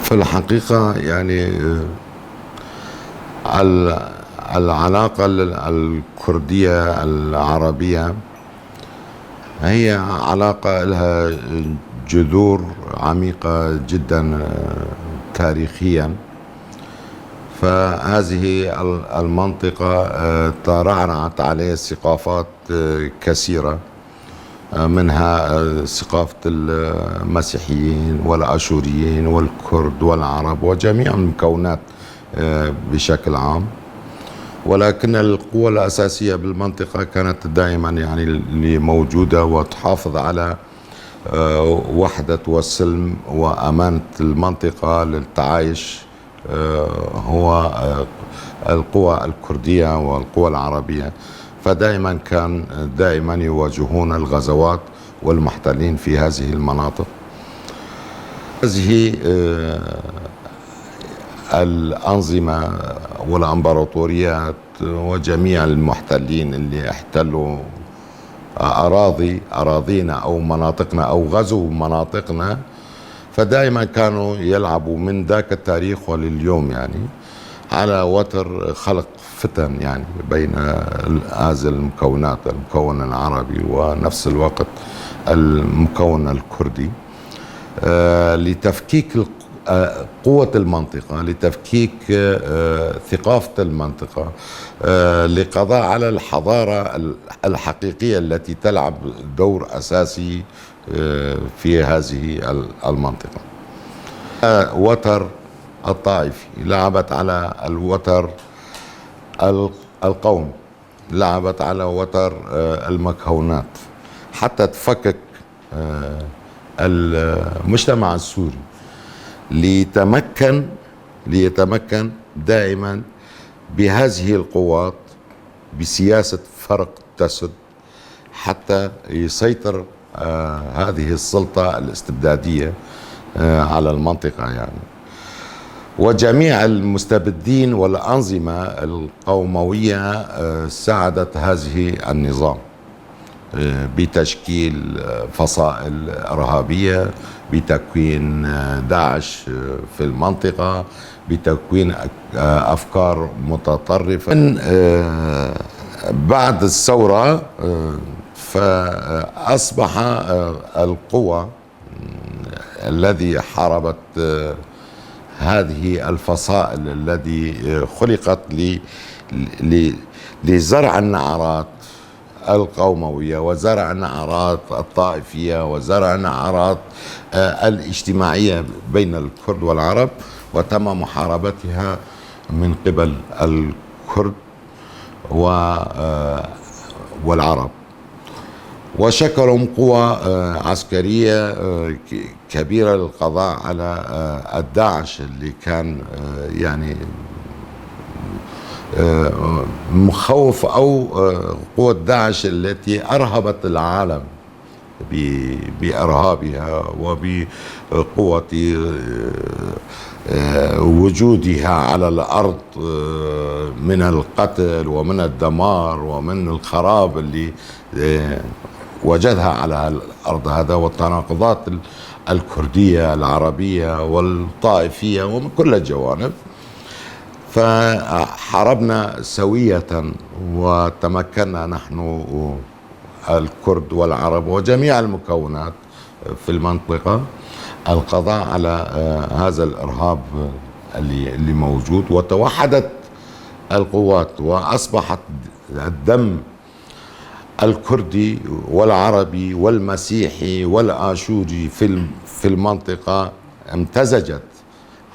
في الحقيقة يعني العلاقة الكردية العربية هي علاقة لها جذور عميقة جدا تاريخيا. فهذه المنطقة ترعرعت عليها ثقافات كثيرة، منها ثقافة المسيحيين والأشوريين والكرد والعرب وجميع المكونات بشكل عام. ولكن القوة الأساسية بالمنطقة كانت دائما يعني اللي موجودة وتحافظ على وحدة والسلم وأمانة المنطقة للتعايش هو القوى الكردية والقوى العربية. فدائما كان دائما يواجهون الغزوات والمحتلين في هذه المناطق. هذه الأنظمة والأمبراطوريات وجميع المحتلين اللي احتلوا أراضينا أو مناطقنا أو غزوا مناطقنا، فدائما كانوا يلعبوا من ذاك التاريخ ولليوم يعني على وتر خلق فتن يعني بين هذه المكونات، المكون العربي ونفس الوقت المكون الكردي، لتفكيك قوة المنطقة، لتفكيك ثقافة المنطقة، لقضاء على الحضارة الحقيقية التي تلعب دور أساسي في هذه المنطقة. وتر الطائفي لعبت على الوتر القومي، لعبت على وتر المكونات حتى تفكك المجتمع السوري ليتمكن دائما بهذه القوات بسياسة فرق تسد حتى يسيطر هذه السلطة الاستبدادية على المنطقة يعني. وجميع المستبدين والأنظمة القوموية ساعدت هذه النظام بتشكيل فصائل إرهابية، بتكوين داعش في المنطقة، بتكوين أفكار متطرفة. من بعد الثورة فأصبح القوى الذي حاربت هذه الفصائل التي خلقت لزرع النعرات القوموية وزرع النعرات الطائفية وزرع النعرات الاجتماعية بين الكرد والعرب، وتم محاربتها من قبل الكرد والعرب، وشكلوا قوى عسكرية كبيرة للقضاء على الداعش اللي كان يعني مخوف، أو قوة داعش التي أرهبت العالم بإرهابها وبقوة وجودها على الأرض من القتل ومن الدمار ومن الخراب اللي وجدها على الأرض هذا، والتناقضات الكردية العربية والطائفية ومن كل الجوانب. فحاربنا سوية وتمكنا نحن الكرد والعرب وجميع المكونات في المنطقة القضاء على هذا الإرهاب اللي موجود، وتوحدت القوات وأصبحت الدم الكردي والعربي والمسيحي والآشوري في المنطقة امتزجت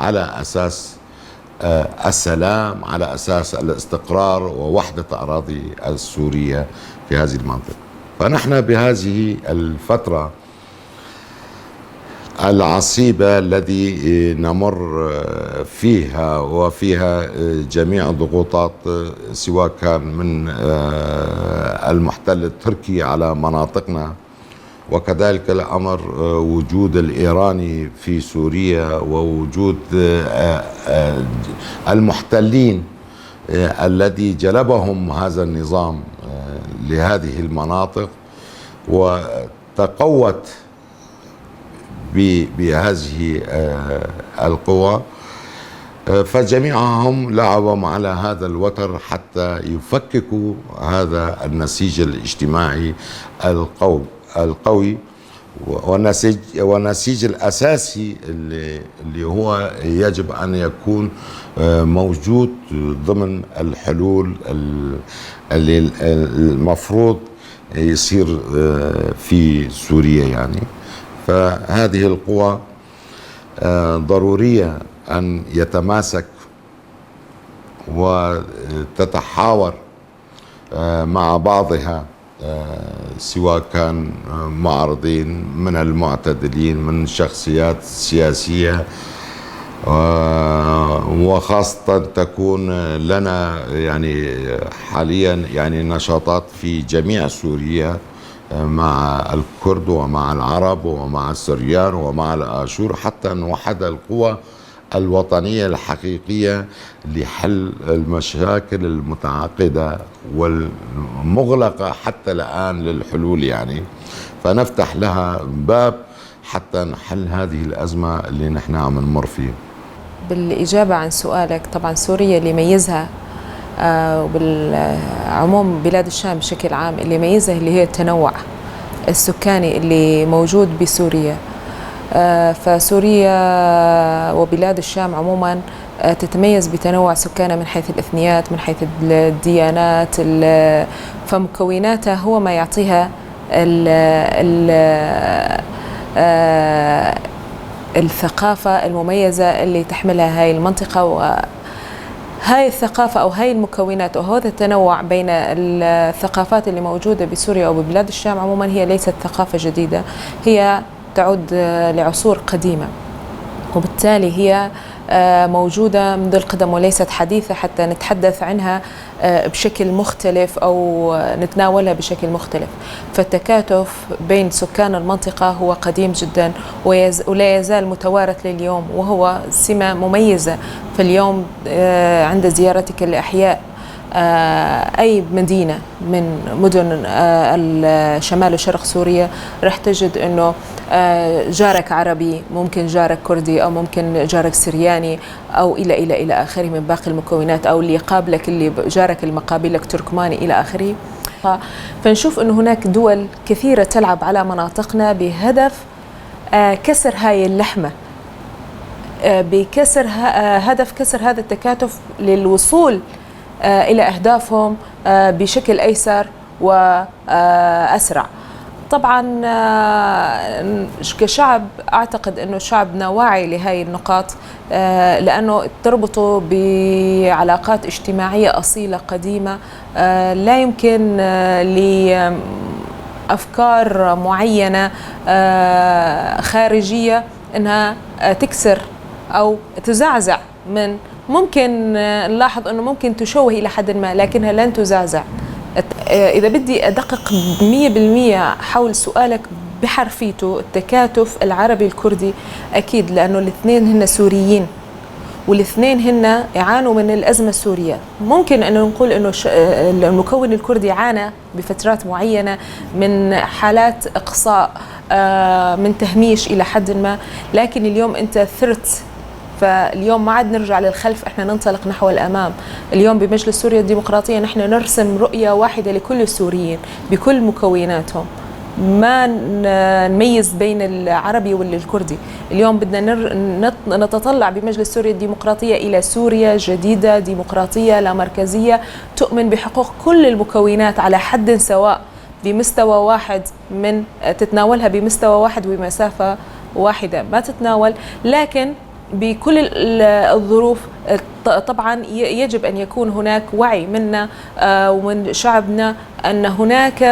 على أساس السلام، على أساس الاستقرار ووحدة أراضي السورية في هذه المنطقة. فنحن بهذه الفترة العصيبة الذي نمر فيها وفيها جميع الضغوطات، سواء كان من المحتل التركي على مناطقنا، وكذلك الأمر وجود الإيراني في سوريا، ووجود المحتلين الذي جلبهم هذا النظام لهذه المناطق، وتقوت بهذه القوى. فجميعهم لعبوا على هذا الوتر حتى يفككوا هذا النسيج الاجتماعي القوي والنسيج الأساسي اللي هو يجب أن يكون موجود ضمن الحلول اللي المفروض يصير في سوريا يعني. فهذه القوى ضرورية أن يتماسك وتتحاور مع بعضها، سواء كان معارضين من المعتدلين، من شخصيات سياسية، وخاصة تكون لنا يعني حاليا يعني نشاطات في جميع سوريا مع الكرد ومع العرب ومع السريان ومع الآشور، حتى نوحد القوى الوطنية الحقيقية لحل المشاكل المتعاقدة والمغلقة حتى الآن للحلول يعني. فنفتح لها باب حتى نحل هذه الأزمة اللي نحن عم نمر فيها. بالإجابة عن سؤالك، طبعا سوريا اللي يميزها وبالعموم بلاد الشام بشكل عام اللي يميزها اللي هي التنوع السكاني اللي موجود بسوريا. فسوريا وبلاد الشام عموما تتميز بتنوع سكانها من حيث الإثنيات، من حيث الديانات، فمكوناتها هو ما يعطيها ال ال الثقافة المميزة اللي تحملها هاي المنطقة. وهاي الثقافة أو هاي المكونات أو هذا التنوع بين الثقافات اللي موجودة بسوريا أو ببلاد الشام عموما هي ليست ثقافة جديدة، هي تعود لعصور قديمة، وبالتالي هي موجودة منذ القدم وليست حديثة حتى نتحدث عنها بشكل مختلف أو نتناولها بشكل مختلف. فالتكاتف بين سكان المنطقة هو قديم جدا ولا يزال متوارث لليوم، وهو سمة مميزة. فاليوم عند زيارتك لأحياء أي مدينة من مدن الشمال وشرق سوريا رح تجد أنه جارك عربي، ممكن جارك كردي، أو ممكن جارك سرياني، أو إلى إلى إلى آخره من باقي المكونات، أو اللي يقابلك اللي جارك المقابلك تركماني إلى آخره. فنشوف أنه هناك دول كثيرة تلعب على مناطقنا بهدف كسر هاي اللحمة، بكسر هدف كسر هذا التكاتف للوصول إلى أهدافهم بشكل أيسر وأسرع. طبعا كشعب أعتقد أنه شعبنا واعي لهذه النقاط، لأنه تربطه بعلاقات اجتماعية أصيلة قديمة، لا يمكن لأفكار معينة خارجية أنها تكسر أو تزعزع من، ممكن نلاحظ أنه ممكن تشوه إلى حد ما، لكنها لن تزعزع. إذا بدي أدقق 100% حول سؤالك بحرفيته، التكاتف العربي الكردي أكيد، لأنه الاثنين هن سوريين والاثنين هن يعانوا من الأزمة السورية. ممكن أنه نقول أنه المكون الكردي عانى بفترات معينة من حالات إقصاء، من تهميش إلى حد ما، لكن اليوم أنت ثرت، فاليوم ما عاد نرجع للخلف، احنا ننطلق نحو الامام. اليوم بمجلس سوريا الديمقراطيه نحن نرسم رؤيه واحده لكل السوريين بكل مكوناتهم، ما نميز بين العربي والكردي. اليوم بدنا نتطلع بمجلس سوريا الديمقراطيه الى سوريا جديده ديمقراطيه لا مركزيه، تؤمن بحقوق كل المكونات على حد سواء، بمستوى واحد، من تتناولها بمستوى واحد وبمسافه واحده ما تتناول، لكن بكل الظروف طبعا يجب أن يكون هناك وعي منا ومن شعبنا أن هناك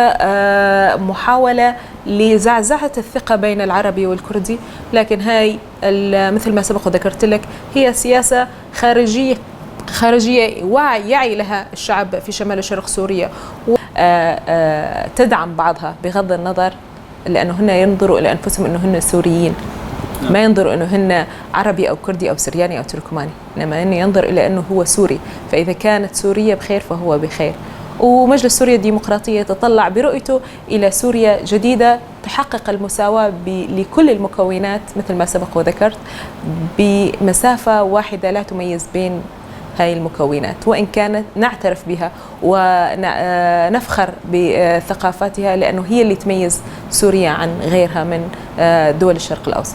محاولة لزعزعة الثقة بين العربي والكردي، لكن هاي مثل ما سبق وذكرت لك هي سياسة خارجية وعي يعي لها الشعب في شمال وشرق سوريا، تدعم بعضها بغض النظر، لأنه هن ينظروا إلى أنفسهم أنه هن سوريين، ما ينظر انه هن عربي او كردي او سرياني او تركماني، انما انه ينظر الى انه هو سوري، فاذا كانت سوريا بخير فهو بخير. ومجلس سوريا الديمقراطيه يتطلع برؤيته الى سوريا جديده تحقق المساواة لكل المكونات مثل ما سبق وذكرت بمسافة واحدة لا تميز بين هاي المكونات، وإن كانت نعترف بها ونفخر بثقافتها لأنه هي اللي تميز سوريا عن غيرها من دول الشرق الأوسط.